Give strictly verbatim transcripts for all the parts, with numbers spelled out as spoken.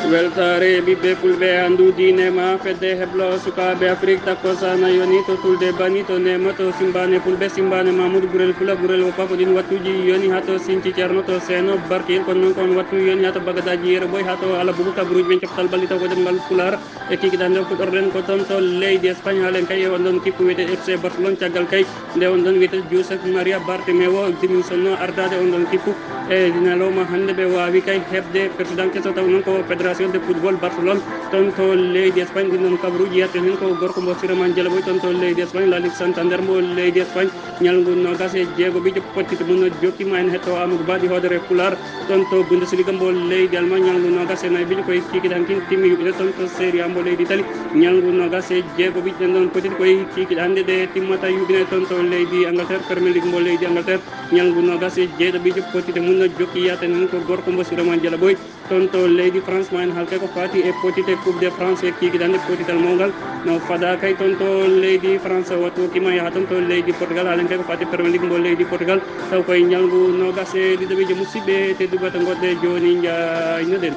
Weltaare ɓiɓɓe fulɓe, anndu diine ma fedde heblo sukaaɓe Afrik. Takko sana yoni to tulde bani to nema to simbane fulɓe simbane Mamoudou Gurel Fula Gurel woppa ko ɗin wattuji yoni ha to sinci ceerno to seeno barki. Kono noon ko on wattu yoni ha to bagadaji yero boy ha to ala bugu kabruji ɓen coftal balli taw ko ɗemngal Pulaar. E kikiɗande o fuɗɗorɗen ko toon to leydi Espagne, haalen kay e on ɗon kippu wiyete F C Barcelone. Caggal kay nde on ɗon wiyete Joseph Maria Bartomeu o diminson no ardaade on ɗon kippu e ñalawma hannde, ɓe waawi kay heɓde président keso taw noon ko fédération de football Barcelone toon to leydi Espagne. Ɗin ɗon kabaruuji yatten heen ko gorko mbo Siraman Jalaboy toon to leydi Espagne, La Ligue Santander mbo leydi Espagne. Ñalngu noogas e jeego ɓijo pottite mum no jokki ma en hetto Amadou Badi hoodere Pulaar. Toon to Bundesliga mbo leydi Allemagne, ñalngu noogas e nayi ɓijo koye kikiɗe hankin timmi yuɓɓinde toon to Serie A mbo leydi Italie. Ñalngu noogas e jeego ɓijo ɗen ɗon pottite koye kikiɗe hannde ɗe timmata yuɓɓinde toon to leydi Angleterre, Premier League mbo leydi Angleterre. Ñalngu noogas e jeeɗo ɓijo pottite mum no jokki yaten heen ko gorko mbo Siraman Jalaboy. Toon to leydi France ma en haalte ko faati e potite Coupe de France e kiikiɗande potital mawngal. No fada kay toon to leydi France, wattu o kima yaha toon to leydi Portugal, haalen kay ko faati Premier League mbo leydi Portugal. Taw koye ñalngu noogas e ɗiɗo ɓijo musidɓe tedduɓe to goɗɗe jooni njaynoɗen.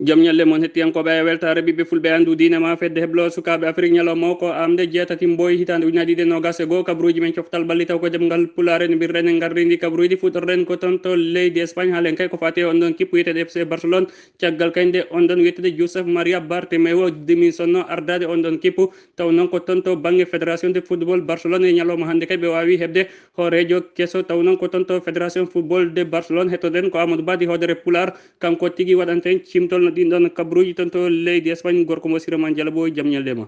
Jam ñalle mon hettiyankooɓe e weltaare ɓiɓɓe fulɓe anndu diine ma fedde heblo sukaaɓe Afrik. Ñalawma o ko amde jeetati mboy hitaande ujunaaji ɗiɗi e noogas e goo. Kabaruuji men coftal balli taw ko ɗemngal Pulaar en mbirɗen e ngardiindi kabaruuji. Fuɗɗorɗen ko toon to leydi Espagne, haalen kay ko faati e on ɗon kippu wiyeteeɗo F C Barcelone. Caggal kay nde on ɗon wiyeteeɗo Joseph Maria Bartomeu diminson no ardaade on ɗon kippu. Taw noon ko toon to bannge fédération de football Barcelone e ñalawma hannde kay ɓe waawi heɓde hooreejo keso. Taw noon ko toon to fédération football de Barcelone. Hettoɗen ko Amadou Badi hoodere Pulaar. Kanko tigi waɗanten cimtol no ɗin ɗon kabaruuji toon to leydi Espagne. Gorko mo Siraman Jalaboy, jam ñalle ma.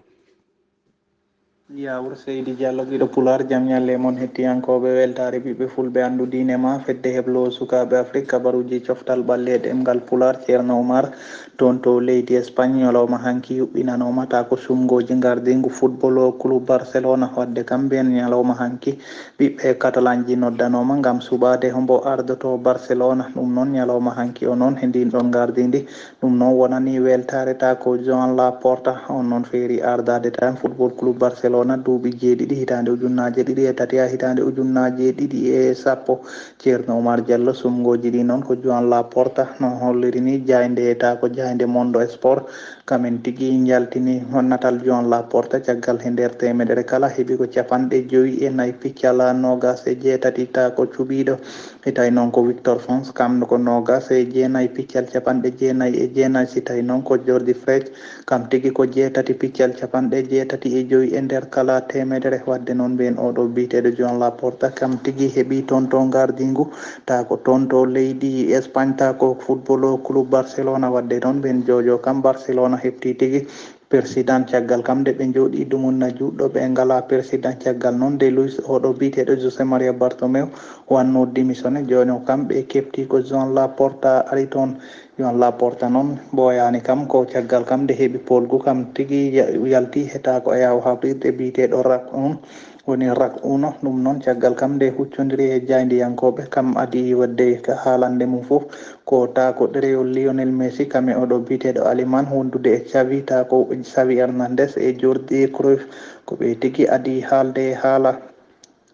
Yawur Seydi Diallo, giɗo Pulaar, jam ñalle mon hettiyankooɓe weltaare ɓiɓɓe fulɓe anndu diine ma fedde heblo sukaaɓe Afrik. Kabaruuji coftal ɓalli e ɗemngal Pulaar, Ceerno Oumar, toon to leydi Espagne. Ñalawma hanki yuɓɓinanooma ta ko sumngooji ngardiingu football o club Barcelona. Wadde kam mbiyen ñalawma hanki ɓiɓɓe Catalanji noddanooma ngam suɓaade hombo ardoto Barcelona. Ɗum noon ñalawma hanki o noon he ndin ɗon ngardiindi. Ɗum noon wonani weltaare ta ko Joan Laporta. On noon feeri ardaade tan football club Barcelona duuɓi jeeɗiɗi, hitaande ujunnaaje ɗiɗi e tati haa hitaande ujunnaaje ɗiɗi e sappo. Ceerno Oumar Diallo, sumngooji ɗi noon ko Joan Laporta no holliri ni jaaynde ta ko jaaynde Mondo Sport. Kamen tigi njaltini natal Joan Laporta, caggal he nder teemedere kala heɓi ko capanɗe jowi e nayi piccal, noogas e jeetati ta ko cuɓiiɗo. Hitaay noon ko Victor Fons, kam ko noogas e jeenayi piccal capanɗe jeenayi e jeenayi. Si tawi noon ko Jordi Frech, kam tigi ko jeetati piccal capanɗe jeetati e jowi e nder kala teemedere. Wadde noon mbiyen oɗo biyeteeɗo Joan Laporta, kam tigi heɓi toon to ngardiingu, ta ko toon to leydi Espagne, ta ko football o club Barcelona. Wadde noon mbiyen jojo kam Barcelona heɓti tigi président. Caggal kam nde ɓe njooɗi dumunna juɗɗo, ɓe ngala président. Caggal noon nde Luis, oɗo biyeteeɗo José Maria Bartomeu wanno démissionné, jooni o kam ɓe keɓti ko Joan Laporta ari toon. Joan Laporta noon ɓooyaani kam, ko caggal kam nde heɓi polgu kam tigi ya-, yalti he ta ko e yaw haɓirde biyeteeɗo rak on. Woni rak uno. Ɗum noon caggal kam nde huccondiri e jaayndiyankooɓe, kam adi wadde ka haalande mum fof ko ta ko ɗerewol Lionel Messi, kam e oɗo biyeteeɗo Aliman wondude e Xavi, ta ko Xavi Hernandez e Jordi Cruyff. Ko ɓe tigi adi haalde e haala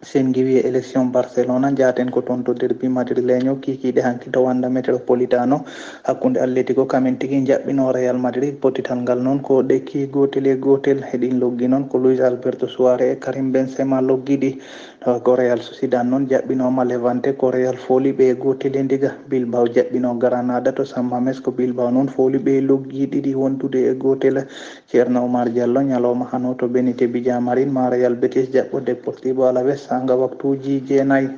sengiwi e élection Barcelona. Njaaten ko toon to derbi madrileño kikiiɗe hanki to Wanda Metropolitano hakkunde Atletico, kamen tigi njaɓɓino Real Madrid. Pottital ngal noon ko ɗekki gootel e gootel. Heɗin loggi noon ko Luis Alberto Suarez e Karim Benzema loggi ɗi. Tawa ko Real Sociedad noon jaɓɓinooma Levante, ko Real fooli ɓe gootel e ndiga. Bilbao jaɓɓino Granada to San Mames, ko Bilbao noon fooli ɓe loggi ɗiɗi wondude e gootel. Ceerno Oumar Diallo, ñalawma hano to Benite Villamarín ma Real Betis jaɓɓo Deportivo Alaves saanga waktuuji jeenayi.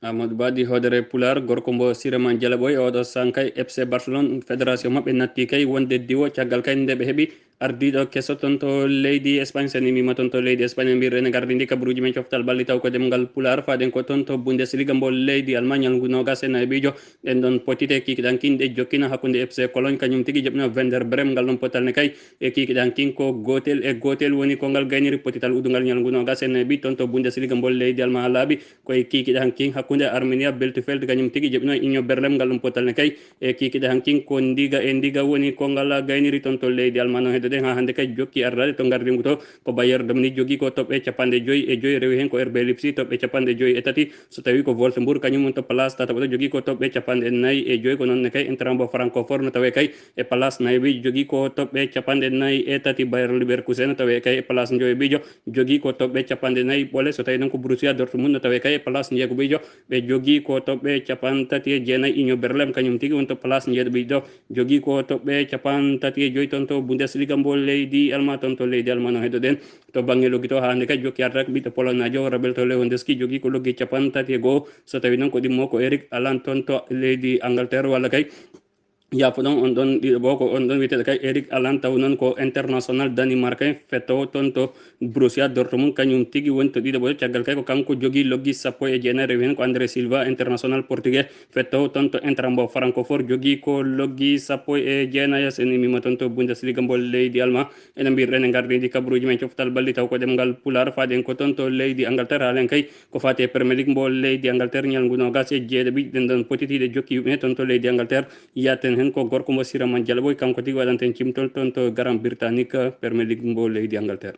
Amadou Badi hoodere Pulaar, gorko mbo Sireman Jalaɓoy, oɗo sankay F C Barcelone, fédération maɓɓe natti kay wonde diwo caggal kay nde ɓe heɓi ardiiɗo keso toon to leydi Espagne. So en immiima toon to leydi Espagne, en mbiyat en gardii ndi kabaruuji men coftal ɓalli taw ko ɗemngal Pulaar. Faaɗen ko toon to Bundesliga mbo leydi Allemagne, ñalngu noogas e nayi ɓiijo. Ɗen ɗon potite kikiɗe hankin ɗe jokkina hakkunde F C Cologne, kañum tigi jaɓɓino Werder Bremen. Ngal ɗon pottal ne kay e kikiɗe hankin ko gootel e gootel woni ko ngal gayniri. Pottital uddungal ñalngu noogas e nayi ɓiijo toon to Bundesliga mbo leydi Allemagne laaɓi ko e kikiɗe hankin hakkunde Arminia Bielefeld kañum tigi jaɓɓino Union Berlin. Ngal ɗon pottal ne kay e kikiɗe hankin ko ndiga e ndiga woni ko ngal gayniri toon to leydi Allemagne. Ɗen haa hannde kay jokki ardaade to ngardingu to, ko Bayern de Munich jogii ko toɓɓe capanɗe joy e joy, rewi heen ko R B Leipzig toɓɓe capanɗe joy e tati. So tawii ko Wolfsburg kañum woni to place tataɓo to, jogii ko toɓɓe capanɗe nayi e joy. Ko noon ne kay Eintracht mbo Francfort no tawee kay e place nayaɓiijo, jogii ko toɓɓe capanɗe nayi e tati. Bayer Leverkusen no tawee kay e place njoyaɓiijo, jogii ko toɓɓe capanɗe nayi ɓole. So tawii noon ko Borussia Dortmund no tawee kay e place njeegoɓiijo, ɓe jogii ko toɓɓe capanɗe tati e jeenayi. Union Berlin kañum tigi woni to place njeeɗiɓiijo, jogii ko toɓɓe capanɗe tati e joy toon to Bundesliga mbo leydi Alma. Toon to leydi Alma no heddoɗen to bannge loggi to, haa hannde kay jokki ardaade ɓiɗɗo Polonaajo Robert Lewandowski, jogii ko loggi capanɗe tati e go'o. So tawii noon ko ɗimmo ko Erling Haaland toon to leydi Angleterre, walla kay yaafo ɗon, on ɗon ɗiɗo bo ko on ɗon wiyeteeɗo kay Erling Haaland, taw noon ko international Danemark en, fettoowo toon to Borussia Dortmund, kañum tigi woni to ɗiɗo ɓo. Caggal kay ko kanko jogii loggi sappo e jeenayi, rewi heen ko André Silva, international portugais, fettoowo toon to Eintracht mbo Francfort, jogii ko loggi sappo e jeenayi. So en immima toon to Bundesliga mbo leydi Alma, ene mbiyɗen e ngardiiji kabaruuji men coftal balli, taw ko ɗemngal Pulaar, faaɗen ko toon to leydi Angleterre, haalen kay ko faati e Premier League mbo leydi Angleterre, ñalngu noogas e jeeɗiɗi ɗen ɗon potitiiɗe jokki yuɓɓe toon to leydi Angleterre. Yiyeten heen ko gorko mbo Siraman Jalaɓoy, kanko tigi waɗanten cimtol toon to Garan Britannique, Premier League mbo leydi Angleterre.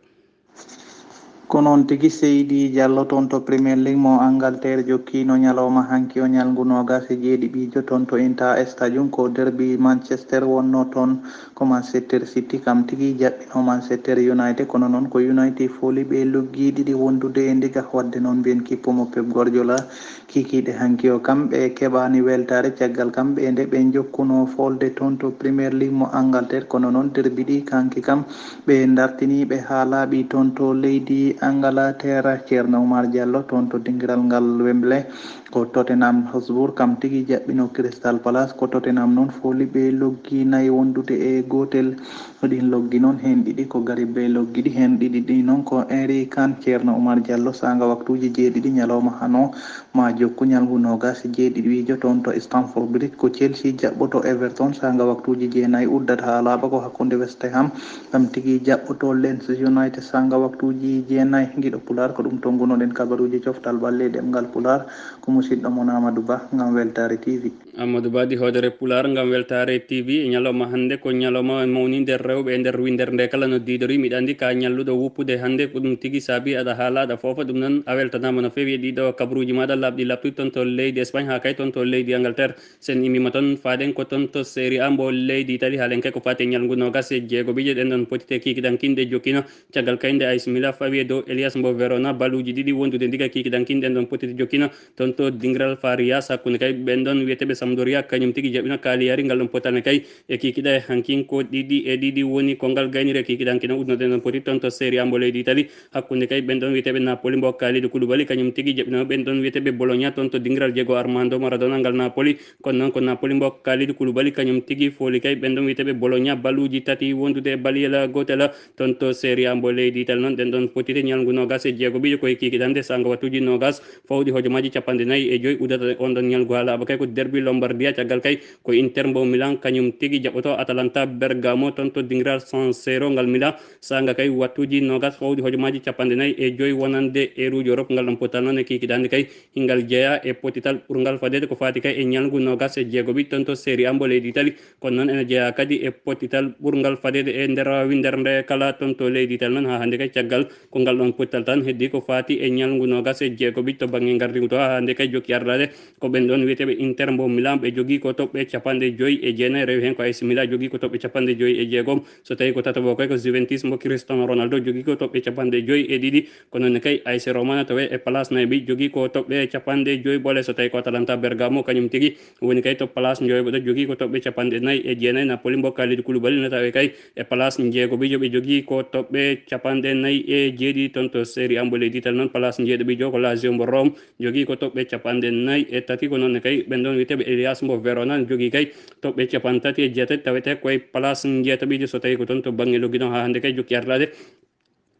Ko noon tigi, Seydi Diallo, toon to Premier League mo Angleterre jokkiino ñalawma hanki o, ñalngu noogas e jeeɗiɗiijo, toon to Inter Stadium. Ko derby Manchester wonnoo toon, ko Manchester City kam tigi jaɓɓino Manchester United, kono noon ko United fooli ɓe loggi ɗiɗi wondude e ndiga. Waɗde noon, mbiyen kippu mo Pep Guardiola, kiikiiɗe hanki o kam ɓe keɓaani weltaare, caggal kam ɓe nde ɓe njokkunoo foolde toon to Premier League mo Angleterre. Kono noon, derby ɗi hanki kam ɓe ndartinii ɓe haa laaɓi toon to leydi Angleterre. Ceerno Oumar Diallo, toon to dingiral ngal Wembley, ko Tottenham Hotspur kam tigi jaɓɓino Crystal Palace. Ko Tottenham noon fooli ɓe loggi nayi wondude e gootel. Ɗin loggi noon, heen ɗiɗi ko Gareth Bale loggi ɗi, heen ɗiɗi ɗi noon ko Henry Kane. Ceerno Oumar Diallo, saanga waktuuji jeeɗiɗi ñalawma hano, ma jokku ñalngu noogas e jeeɗiɗiijo toon to Stamford Bridge. Ko Chelsea jaɓɓoto Everton, saanga waktuuji jeenayi uddata haa laaɓa, ko hakkunde West Ham kam tigi jaɓɓoto Leeds United, saanga waktuuji jeenayi. Giɗo Pulaar, ko ɗum tonngunoɗen kabaruuji coftal ɓalli e ɗemngal Pulaar. Ko musiɗɗo mon Amadou Ba ngam Weltaare T V. Amadou Ba di hoodere Pulaar ngam Weltaare T V. E ñalawma hannde ko ñalawma mawninde rewɓe e nder winndere nde kala no diidori. Miɗa anndi ka ñalluɗo woppude hannde, ko ɗum tigi saabi aɗa haala, aɗa foofa. Ɗum noon, a weltanaama no feewi e ɗiɗo kabaruuji maaɗa laaɓɗi laaɓtuɗi toon to leydi Espagne, haa kay toon to leydi Angleterre. So en immiima toon, faaɗen ko toon to Serie A mbo leydi Italie, haalen kay ko faati e ñalngu noogas e jeegoɓiijo. Ɗen ɗon potite kiikiɗankinɗe jokkiino. Caggal kay nde A C Milan fawi e dow Hellas mbo Verona, baluuji ɗiɗi wondude ndiga kiikiɗankinɗe ɗen ɗon potite jokkiino. Toon to dingiral Farias, hakkunde kay ɓen ɗon wiyeteeɓe Sampdoria, kañum tigi jaɓɓino Cagliari. Ngal ɗon potal ne kay e kiikiɗe hankin ko ɗiɗi e ɗiɗi woni ko ngal gaynire kiikiɗankinɗe uddunoɗen ɗon poti toon to Serie A mbo leydi Italie. Hakkunde kay ɓen ɗon wiyeteeɓe Napoli mbo Kalidou Koulibaly, kañum tigi jaɓɓino ɓen ɗon wiyeteeɓe Bologna toon to dingiral jeego Armando Maradona ngal Napoli. Kono noon ko Napoli mbo Kalidou Koulibaly, kañum tigi fooli kay ɓen ɗon wiyeteeɓe Bologna baluuji tati wondude e baliyel gootel. Toon to Serie A mbo leydi Italie noon, ɗen ɗon potite ñalngu noogas e jeegoɓiijo ko e kiikiɗanɗe saanga wattuuji noogas fawɗi hojomaaji capanɗe nayi e joy uddata on ɗon ñalngu haa laaɓa kay ko derby Lombardia. Caggal kay ko Inter mbo Milan, kañum tigi jaɓɓoto Atalanta Bergamo toon to dingiral San Siro ngal Milan. Saanga kay wattuuji noogas fawɗi hojomaaji capanɗe nayi e joy wonande eeruuji Europe. Ngal ɗon potal noon e kiikiɗanɗe kay hingal jeyaa e pottital ɓurngal fadeede ko faati kay e ñalngu noogas e jeegoɓiijo toon to Serie A mbo leydi Italie. Kono noon ene jeyaa kadi e pottital ɓurngal fadeede e nder winndere nde kala toon to leydi Italie noon. Haa hannde kay caggal ko ngal ɗon pottital tan heddii ko faati e ñalngu noogas e jeegoɓiijo to bannge ngardiigu to. Haa hannde kay jokki ardaade ko ɓen ɗon wiyeteeɓe Inter mbo Milan, ɓe jogii ko toɓɓe capanɗe joy e jeenayi, rewi heen ko A C Milan jogii ko toɓɓe capanɗe joy e jeegom. So tawii ko tataɓo kay ko Juventus mbo Cristiano Ronaldo jogii ko toɓɓe capanɗe joy e ɗiɗi. Kono noon kay A C Roma no tawee e place nayaɓiijo, jogii ko toɓɓe capanɗe joy ɓole. So tawii ko Atalanta Bergamo, kañum tigi woni kay to place njoyaɓiijo, jogii ko toɓɓe capanɗe nayi e jeenayi. Napoli mbo Kalidou Koulibaly no tawee kay e place njeegoɓiijo, ɓe jogii ko toɓɓe capanɗe nayi e jeeɗiɗi. Toon to Serie A mbo leydi Italie noon, place njeeɗiɗiijo ko Lazio mbo Rome, jogii ko toɓɓe capanɗe nayi e tati. Ko noon kay ɓen ɗon wiyeteeɓe Hellas mbo Verona jogii kay toɓɓe capanɗe tati e jeetati, tawetee ko e place njeetaɓiijo. So tawii ko toon to bannge loggi noon, haa hannde kay jokki ardaade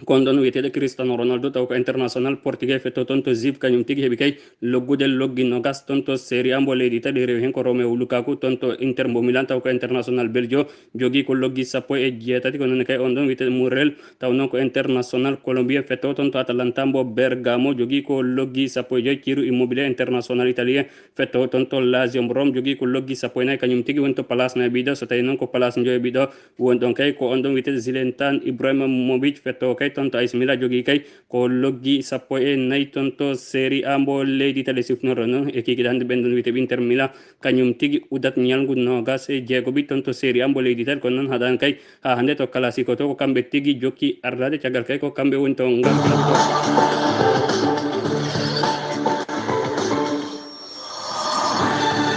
Ko on ɗon wiyeteeɗo Cristiano Ronaldo, taw ko international portugais, fetto toon to Juve, kañum tigi heɓi kay loggude loggi nogas toon to Serie A mbo leydi Italie, rewi heen ko Romelu Lukaku toon to Inter mbo Milan, taw ko international belgio, jogii ko loggi sappo e jeetati. Ko noon kay on ɗon wiyeteeɗo Muriel, taw noon ko international colombien, fetto toon to Atalanta mbo Bergamo, jogii ko loggi sappo e joy. Ciro Immobile, international italien, fetto toon to Lazio mbo Rome, jogii ko loggi sappo e nayi, kañum tigi woni to place nayi ɓiɗo. So tawi noon ko place njoyo ɓiɗo woni ɗon kay, ko on ɗon wiyeteeɗo Zlatan Ibrahimovic, fetto kay toon to A C Milan, jogii kay ko loggi sappo e nayi toon to Serie A mbo leydi Italie. Sifnoro noon e kikiɗe hannde ɓen ɗon wiyeteeɓe Inter Milan, kañum tigi uddat ñalngu nogas e jeego ɓiɗ toon to Serie A mbo leydi Italie. Kono noon haɗaani kay haa hannde to Classico to, ko kamɓe tigi jokki ardaade, caggal kay ko kamɓe woni to ngal club to.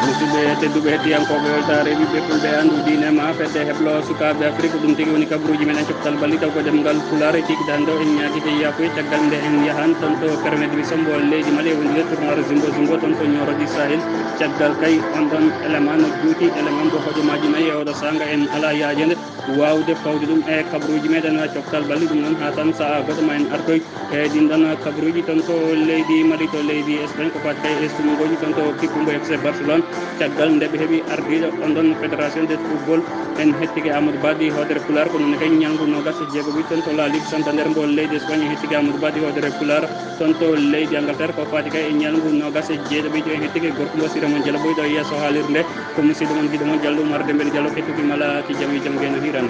Musidɓe tedduɓe, hettiyankooɓe weltaare ɓiɓɓe fulɓe, anndu diine ma fedde heblo sukaaɓe Afrik, ɗum tigi woni kabaruuji meɗen coftal balli taw ko ɗemngal Pulaar. E kikiɗe hannde o en ñaagike yafuye caggal nde en yahan toon to Premier Division mbo leydi Mali e wondude tournoi Zimbo Zimbo toon to Nioro du Sahel. Caggal kay on ɗon élément no juuti, élément mbo hojomaaji nayi e oɗo saanga en alaa yaajende waawde fawde ɗum e kabaruuji meɗen coftal balli. Ɗum noon haa tan sahaa goɗɗo ma en artoy e ɗin ɗon kabaruuji toon to leydi Mali, to leydi Espagne, ko faati kay e sumngooji toon to kippu mbo F C Barcelone. Caggal nde ɓe heɓi ardiiɗo on ɗon fédération de football, en hettike Amadou Ba ɗi hoodere Pulaar, ko noon kay ñalngu nogas e jeego ɓiɗ toon to La Ligue Santander mbo leydi Espagne, en hettike Amadou Ba ɗi hoodere Pulaar toon to leydi Angleterre, ko faati kay e ñalngu nogas e jeeɗo ɓiɗ, en hettike gorko mbo Sira Mon Jalo Boy ɗo yeeso haalirde nde, ko musidɗo mon giɗo mon Jallo Umar Dembele Jallo, kettuki mala ki jam e jam ngeno hiran.